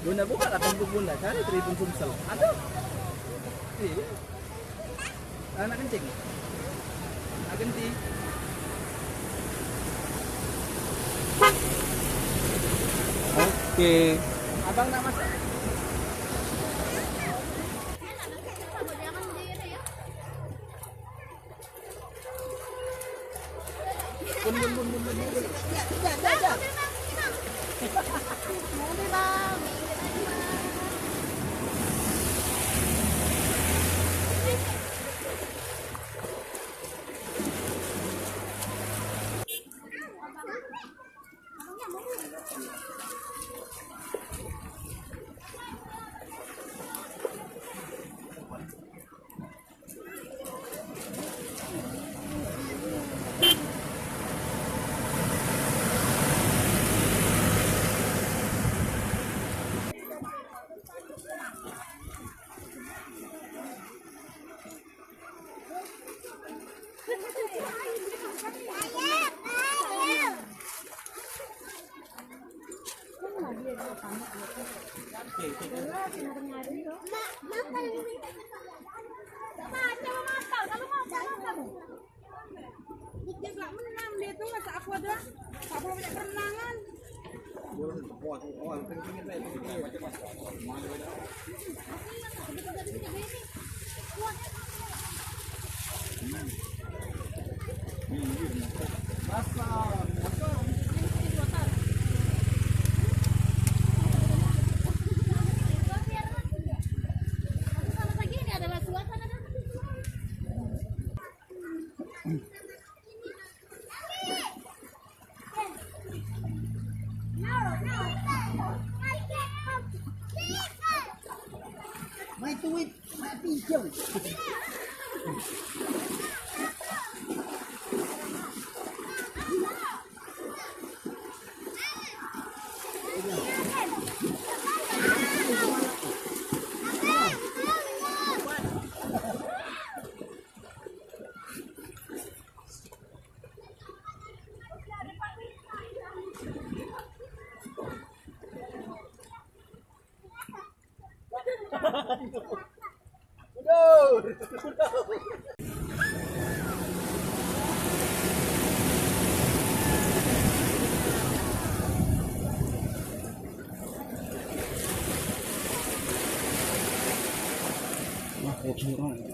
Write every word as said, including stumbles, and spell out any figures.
Bunda buka lah Facebook Bunda, cari Tribun Sumsel. Ada. Iya. Anak kencing. Anak kencing. Oke. Abang nak masak? Bun, bun, bun, bun, bun, bun. Ya, ya, ya, ya. Nanti, Bang. Dia gak menang dia tuh, masa aku ada, tak perlu banyak kerenangan. Mai tuit, mati jeng. Wah, kotor.